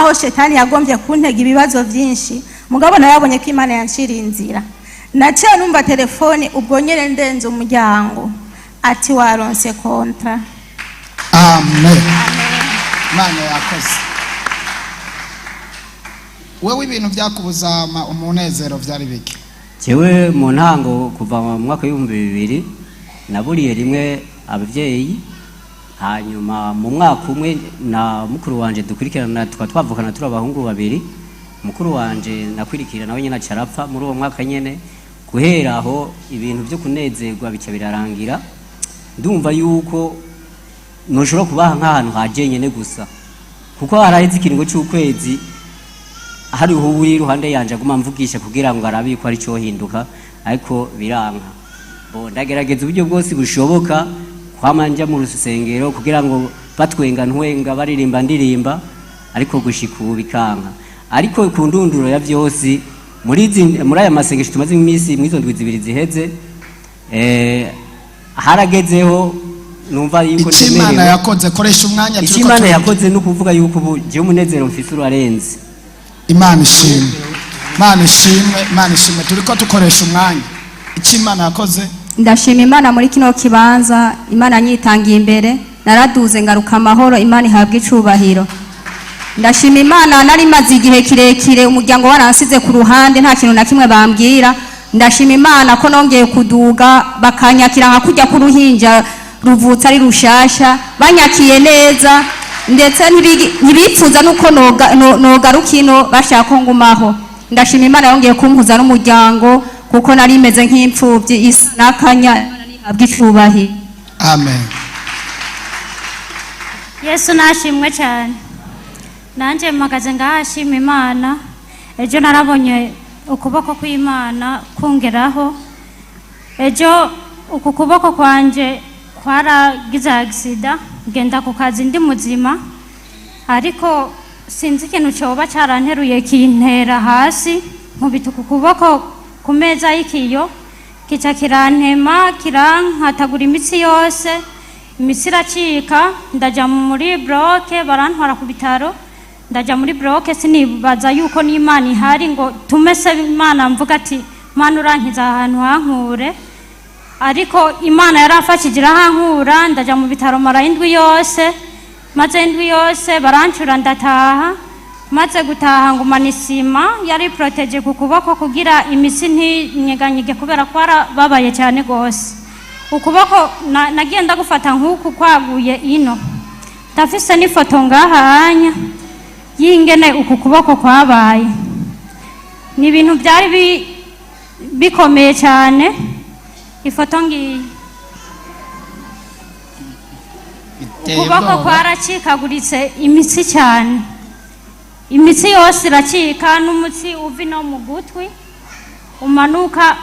Naho shetani yagombye kuntega ibibazo byinshi, mugabo narabonye ko Imana yanciriye inzira. Naciye numva telefone ubwo nyene ndenze umuryango, ati: "Waronse contrat." Amen. Imana yakoze. Wewe, ibintu byakubuza umunezero byari bike? Jewe mu ntango, kuva mu mwaka w'2000, naburiye rimwe ababyeyi. Hanyuma mu mwaka umwe na mukuru wanje dukurikirana, tukaba twavukana turi abahungu babiri, mukuru wanje nakwirikira nawe nyine aca arapfa muri uwo mwaka nyene. Guhera aho ibintu byo kunezerwa bica birarangira. Ndumva yuko ntushobora kubaha nk'ahantu ha jenyene gusa, kuko haraheze ikiringo c'ukwezi hariho uri iruhande yanje aguma mvugisha kugira ngo arabe yuko ari hinduka, ariko biranka. Bo ndagerageza uburyo bwose bushoboka, kwama nja mu rusengero kugira ngo batwenga ntwenga, baririmba ndirimba, ariko gushika ubu bikanka. Ariko ku ndunduro ya vyose, muri aya masengesho tumaze iminsi, mw'izo ndwi 2 ziheze, haragezeho numva yuko Icyo Imana ndemerewe. yakoze, koresha umwanya. Icyo Turiko Imana yakoze ni ukuvuga yuko ubu jewe umunezero mfise urarenze. Imana ishimwe, Imana ishimwe, Imana ishimwe. Turiko dukoresha umwanya. Icyo Imana yakoze. Ndashima Imana muri kino kibanza. Imana nyitangiye imbere, naraduze ngaruka amahoro. Imana ihabwa icubahiro. Ndashima Imana. Nari maze igihe kirekire umuryango waransize ku ruhande, nta kintu na kimwe bambwira. Ndashima Imana ko nongeye kuduga, bakanyakira nka kujya k'uruhinja ruvutse ari rushasha. Banyakiye neza, ndetse ntibipfuza nuko nogaruka ino, bashaka ko ngumaho. Ndashima Imana yongeye kumpuza n'umuryango, kuko nari meze nk'imfubyi isa n'akanya. Imana ihabwa icubahiro. Amen. Yesu nashimwe cyane. Nanjye mpagaze ngaha ashima Imana. Ejo narabonye ukuboko kw'Imana kungeraho. Ejo uku kuboko kwanje kwaragize accident, ngenda ku kazi ndi muzima, ariko sinzi ikintu cyoba cyaranteruye kintera hasi, nkubita uku kuboko ku meza y'ikiyo, kica kirantema, kirankatagura imitsi yose, imitsi iracika. Ndajya muri bloc, barantwara ku bitaro. Ndajya muri bloc, sinibaza yuko n'Imana ihari ngo tume se Imana, mvuga ati: "Mana, urankiza aha hantu hankure." Ariko Imana yaramfashije, irahankura. Ndajya mu bitaro, mara indwi yose. Maze indwi yose barancura, ndataha. Maze gutaha, ngumana isima yari protégé ku kuboko kugira imitsi ntinyeganyege, kubera ko warababaye cyane rwose. Ukuboko nagiye ndagufata nk'uku kwaguye ino. Ndafise n'ifoto ngaha hanya y'ingene uku kuboko kwabaye. Ni ibintu byari bikomeye cyane. Ifoto ngiyi. Biteye Ukuboko ubwoba. kwaracikaguritse imitsi cyane, imitsi yose iracika, n'umutsi uva ino mu gutwi umanuka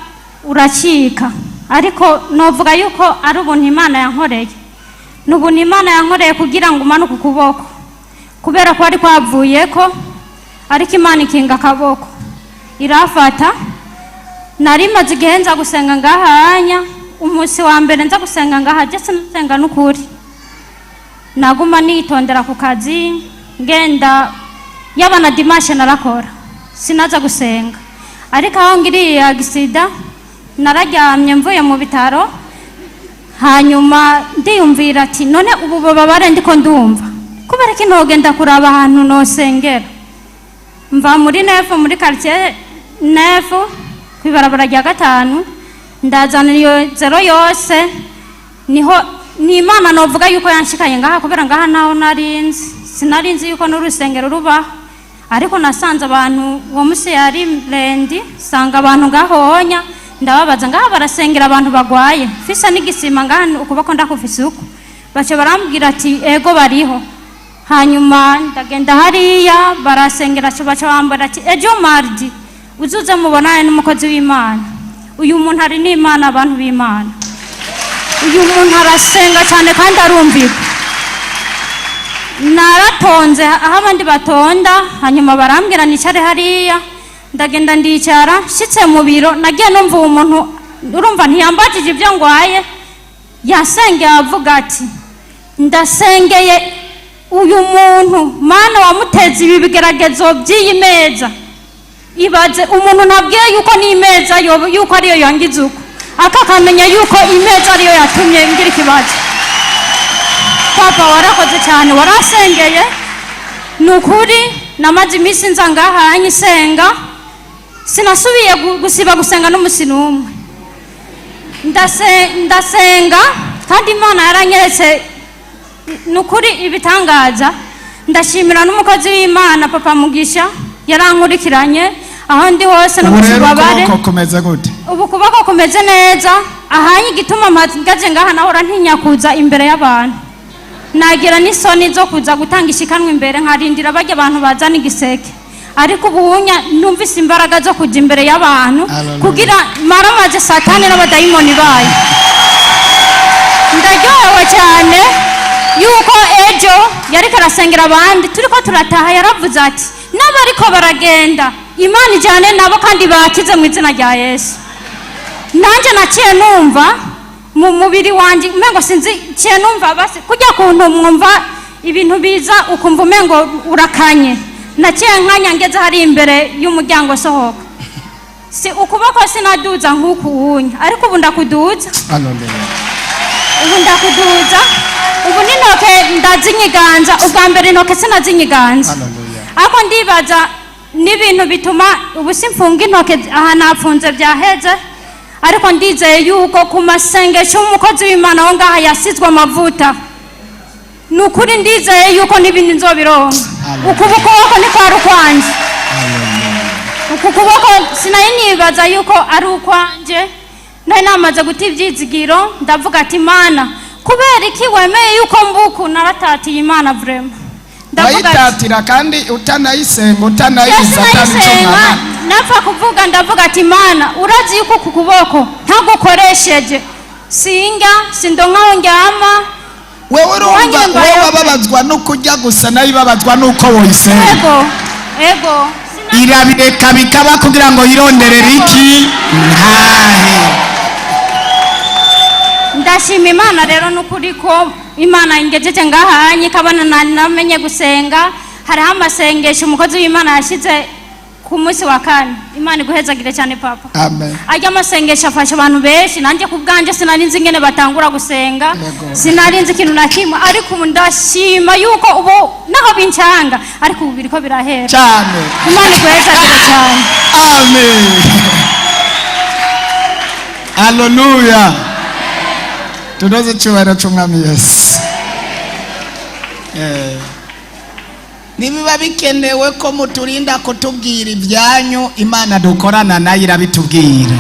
uracika. Ariko novuga yuko ari ubuntu Imana yankoreye, ni ubuntu Imana yankoreye kugira ngo umanuke ukuboko, kubera ko ari kwavuye ko, ariko Imana ikinga akaboko irafata. Nari maze igihe nza gusenga ngahanya. Umunsi wa mbere nza gusenga ngaha, je sinasenga n'ukuri, naguma nitondera ku kazi, ngenda yaba na dimanche narakora, sinaza gusenga. Ariko aho ngiriye accident, nararyamye mvuye mu bitaro, hanyuma ndiyumvira ati: "None ubu bubabare ndiko ndumva, kubera ko ntogenda kuraba ahantu nosengera?" Mva muri 9, muri quartier 9, ku ibarabara rya 5, ndazana iyo zero yose. Niho ni Imana novuga yuko yanshikanye ngaha, kubera ngaha naho narinzi, sinarinzi yuko n'urusengero rubaho. Ariko nasanze abantu, uwo munsi yari lundi, sanga abantu ngahonya, ndababaza: "Ngaha barasengera abantu bagwaye? Fisa n'igisima ngaha ukuboko ndakufise uko." Baca barambwira ati: "Ego, bariho." Hanyuma ndagenda hariya, barasengera, baca bambara ati: "Ejo mardi uzuze mubonane n'umukozi w'Imana." Uyu muntu ari n'Imana, abantu b'Imana. Uyu muntu arasenga cyane kandi arumvirwa. Naratonze aho abandi batonda, hanyuma barambwira nicare hariya. Ndagenda ndicara. Nshyitse mu biro, nagiye numva uwo muntu, urumva ntiyambajije ibyo ngwaye, yasengeye avuga ati: "Ndasengeye." Uyu muntu Mana wamuteze ibi bigeragezo by'iyi meza, ibaze umuntu ntabwiye yuko n'imeza yuko ariyo yangize uko, akakamenya yuko imeza ariyo yatumye ngira ikibazo. Papa, warakoze cyane, warasengeye. Ni ukuri namaze iminsi nza ngaha nyisenga, sinasubiye gusiba gusenga n'umusi n'umwe. Ndasenga kandi Imana yaranyeretse, ni ukuri, ibitangaza. Ndashimira n'umukozi w'Imana Papa Mugisha, yarankurikiranye aho ndi hose no Ubu mu rero kibabare. Ukuboko kumeze gute? Ubu kuboko kumeze neza. Ahanye igituma mpagaze ngaha, nahora ntinya kuza imbere y'abantu, nagira n'isoni zo kuza gutanga ishikanwa imbere, nkarindira bajya abantu bazana igiseke, ariko ubunya numvise imbaraga zo kujya imbere y'abantu Hallelujah. kugira maramaze Satani n'abadayimoni bayo. Ndaryohewe cyane yuko ejo yariko arasengera abandi, turiko turataha yaravuze ati: "N'abariko baragenda, Imana ijyane nabo kandi bakize mu izina rya Yesu." Nanjye naciye numva mu mubiri wanjye umengo sinzi, ciye numva basi kujya kuntu mwumva ibintu biza ukumva umengo urakanye. Naciye nkanya ngeze hari imbere y'umuryango sohoka, si ukuboko sinaduza nk'uku wunya, ariko ubu ndakuduza. Hallelujah. Ubu ndakuduza, ubu n'intoke ndazinyiganza. Ubwa mbere intoke sinazinyiganza. Hallelujah. Ariko ndibaza n'ibintu bituma ubu simfunga intoke, aha napfunze byaheze, ariko ndizeye yuko ku masengesho y'umukozi w'Imana wo ngaha yasizwe amavuta, ni ukuri ndizeye yuko n'ibindi nzobironka. Hallelujah. Uku kuboko ni kwari ukwanjye. Hallelujah. Uku kuboko sinari nibaza yuko ari ukwanjye, nari namaze guta ibyizigiro. Ndavuga ati: "Imana, kubera iki wemeye yuko mbuku?" Naratatiye Imana vraiment, ndavuga ati Wayitatira kandi utanayisenga, utanayiza, atanico. Sinayisenga. Mwana. Napfa kuvuga, ndavuga ati: "Imana, urazi yuko uku kuboko ntagukoresheje singa sindonka aho ndyama." Wewe urumva Wanjye wowe mbayeho. wababazwa no kurya gusa, nayo ibabazwa nuko woyisenga. Ego. Irabireka bikaba kugira ngo yironderere iki ntahe. Ndashima Imana rero, n'ukuri ko Imana ingejeje ngahanye ikabona namenye gusenga. Hariho amasengesho umukozi w'Imana yashyize ku munsi wa kane. Imana iguhezagire cyane, papa. Amen. Ajya amasengesho afasha abantu benshi. Nanjye ku bwanjye sinari nzi ingene batangura gusenga. Yego. Sinari nzi ikintu na kimwe, ariko ubu ndashima yuko ubu naho bincanga, ariko ubu biriko birahera. Cyane. Imana iguhezagire cyane. Amen, haleluya. Tunoze icyubahiro cy'Umwami Yesu. Nibiba bikenewe ko muturinda kutubwira ibyanyu, Imana dukorana nayo irabitubwira,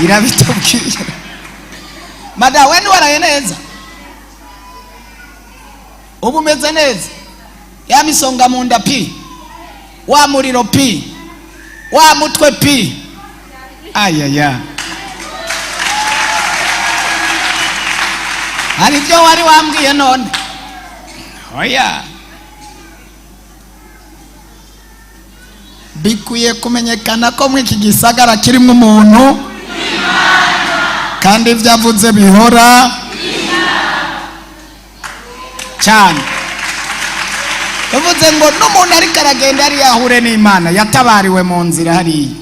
irabitubwira. Madamu, we ntiwaraye neza, ubu umeze neza? Ya misonga mu nda pi, wa muriro pi, wa mutwe pi, ayaya, hari ibyo wari wambwiye none? Oya, bikwiye kumenyekana ko muri iki gisagara kirimo umuntu, kandi ibyo avuze bihora cyane. Bivuze ngo n'umuntu ariko aragenda ari yahure n'Imana yatabariwe mu nzira hariya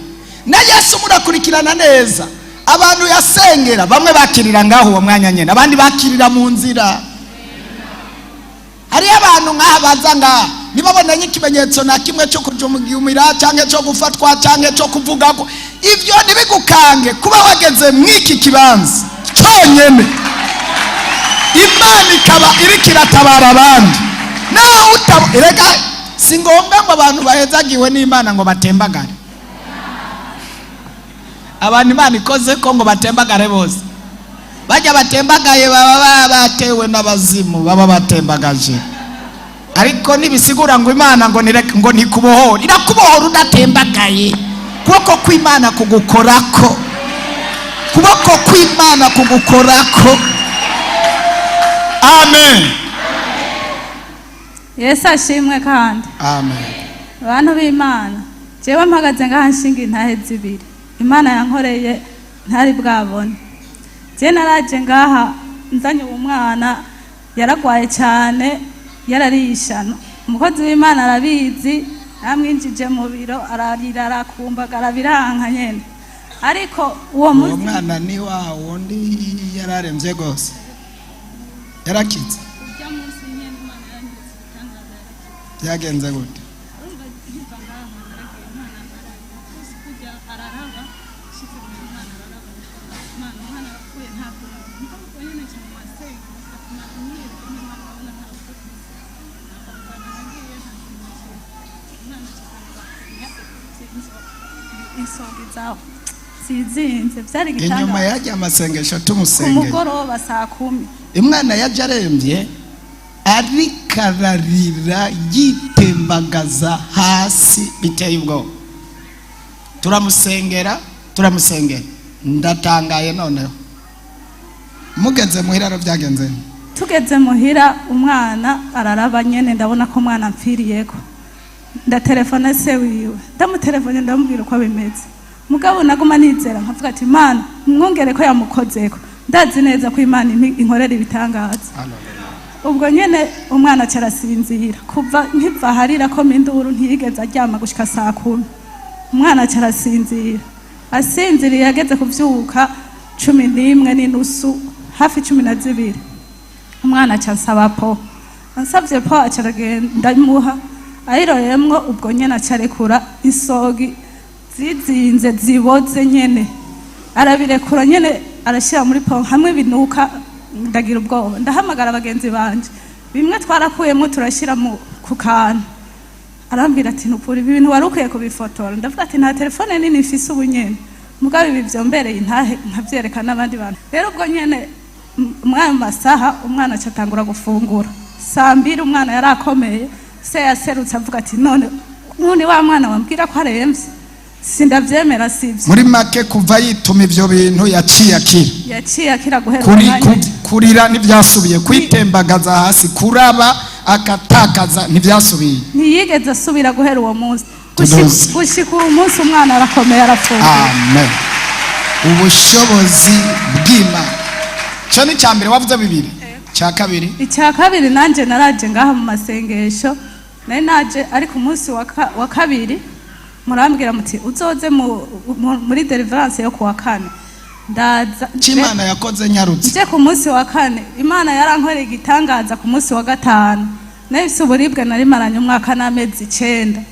na Yesu. Murakurikirana neza, abantu yasengera bamwe bakirira ngaho uwo mwanya nyine, abandi bakirira mu nzira. Hariyo abantu nk'aha baza ngaha ntibabonanye ikimenyetso na kimwe cyo kujumira cyangwa cyo gufatwa cyangwa cyo kuvuga ko ibyo ntibigukange. Kuba wageze mw'iki kibanza cyonyine, Imana ikaba iriko iratabara abandi, nawe utaba. Erega si ngombwa ngo abantu bahezagiwe n'Imana ngo batembagare. Abantu Imana ikoze ko ngo batembagare bose, bajya batembagaye baba batewe n'abazimu, baba batembagaje, ariko nibisigura ngo Imana ngo nireke ngo ntikubohore. Irakubohora udatembagaye. Kuboko kw'Imana kugukorako, kuboko kw'Imana kugukorako. Amen. Yesu ashimwe kandi. Amen. Bantu b'Imana, jewe mpagaze ngaha nshinga intahe zibiri Imana yankoreye ntari bwabone. Je naraje ngaha nzanye uwo mwana. Yaragwaye cyane, yarariye ishano. Umukozi w'Imana arabizi, namwinjije mu biro ararira, arakumbagara, biranka nyene. Ariko uwo Uwo munsi mwana ni wa wundi yararemvye rwose, yarakize? Urya munsi nyene Imana yaranyeretse ibitangaza, yarakize. Byagenze gute? Urumva, nkiva ngaha naragiye, umwana ararira kujya araraba, nshitse mu mwana araraba, Imana umwana arapfuye, nta kuntu. Mugabo ubwo nyene nca mu masenga, Imana mwiyereke n'Imana urabona nta rupfu mfise, nta muganga nagiye, nta kintu na kimwe. Umwana acatangura insonga zaho zizinze, vyari Inyuma igitangaza. yajya amasengesho Ku tumusengeye mugoroba saa 10. Umwana yaje arembye, ariko ararira, yitembagaza hasi biteye ubwoba. Turamusengera, turamusengera, ndatangaye. Noneho mugeze muhira byagenze? Tugeze muhira, umwana araraba nyene, ndabona ko umwana amfiriyeko. Ndatelefona se wiwe, ndamutelefone, ndamubwira uko bimeze. Mugabo naguma nizera, nkavuga ati: "Imana mwongere ko yamukozeko, ndazi neza ko Imana inkorera ibitangaza." Ubwo nyene umwana aca arasinzira. Kuva nkiva aharira ko induru, ntiyigeze aryama gushika saa 10. Umwana aca arasinzira. Asinziriye, ageze kuvyuka 11:30, hafi 12, umwana aca ansaba po. Ansavye po, aca aragenda, ndamuha, ayiroyemwo. Ubwo nyene aca arekura isogi zizinze ziboze nyene, arabirekura nyene, arashyira muri po hamwe binuka. Ndagira ubwoba, ndahamagara bagenzi banje, bimwe twarakuyemo turashyira mu ku kantu. Arambwira ati: "Nukuri ibi bintu wari ukwiye kubifotora." Ndavuga ati: "Nta telefone nini mfise ubu nyene, mugabo ibi vyombereye intahe nkavyereka n'abandi bantu." Rero ubwo nyene muri ayo masaha umwana aca atangura gufungura. Saa 2 umwana yari akomeye. Se yaserutse avuga ati: "None nuni wa mwana wambwira ko aremvye, sindavyemera, sivyo." Muri make, kuva yituma ivyo bintu yaciye akira? Yaciye akira guhera Kuri uwo mwanya. Kurira ntibyasubiye, kwitembagaza hasi, kuraba akatakaza ntibyasubiye? Ntiyigeze asubira guhera uwo munsi. Tuduze. Gushika uwo munsi umwana arakomeye, arafungura. Amen. Ubushobozi bw'Imana. Cyo ni icya mbere, wavuze bibiri, cya kabiri? Icya kabiri, nanjye naraje ngaha mu masengesho, nari naje ariko umunsi wa kabiri murambwira muti: "Uzoze muri deliverance yo kuwa kane." Ndaza. Cy'Imana yakoze nyarutse. Nje ku munsi wa kane, Imana yarankoreye igitangaza. Ku munsi wa gatanu nahise uburibwe nari maranye umwaka n'amezi 9,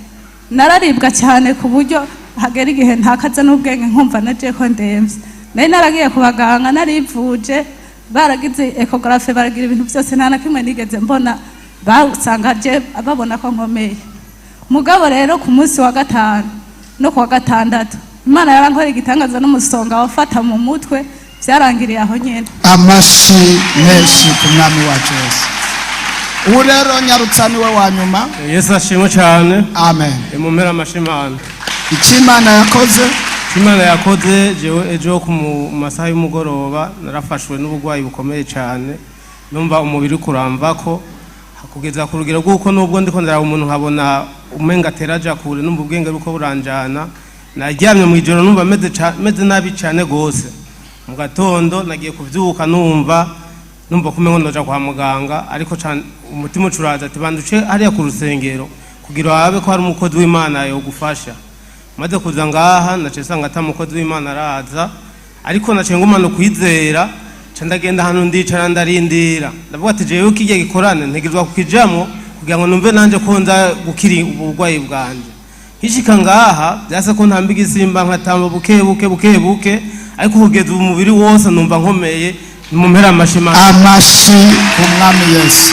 nararibwa cyane ku buryo hagera igihe ntakaza n'ubwenge, nkumva nagiye ko ndemvye. Nari naragiye ku baganga, narivuje, baragize échographie, baragira ibintu byose, nta na kimwe nigeze mbona, basanga je babona ko nkomeye. Mugabo rero ku munsi wa gatanu no ku wa gatandatu Imana yarankoreye igitangaza, n'umusonga wafata mu mutwe byarangiriye aho nyene. Amashi menshi ku Mwami wacu Yesu. Ubu rero nyarutsa, niwe wa nyuma. Yesu ashimwe cyane. Amen. Mumere amashimana. Icyo Imana yakoze. Imana yakoze, jewe ejo ku masaha y'umugoroba narafashwe n'uburwayi bukomeye cyane, numva umubiri kuramvako kugeza ku rugero rw'uko nubwo ndiko ndaraba umuntu nkabona umenga atera aja kure, numva ubwenge buko buranjana. Naryamye mu ijoro numva meze nabi cyane gose. Mu gatondo nagiye kuvyuka numva kumengo ndoja kwa muganga, ariko umutima ucuraza ati: "Banza uce hariya ku rusengero kugira wabe ko hari umukozi w'Imana yogufasha." Maze kuza ngaha naciye nsanga ata mukozi w'Imana araza, ariko naciye ngumana ukwizera, nca ndagenda ahantu ndicara, ndarindira. Ndavuga ati: "Jewe kirya gikorane ntegerezwa kukijamwo kugira ngo numve nanje ko nza gukira uburwayi bwanje." Nkishika ngaha vyase ko ntamba igisimba, nkatamba buke buke buke buke, ariko kugeza ubu umubiri wose numva nkomeye. Mumpera amashima. Amashi ku Mwami Yesu.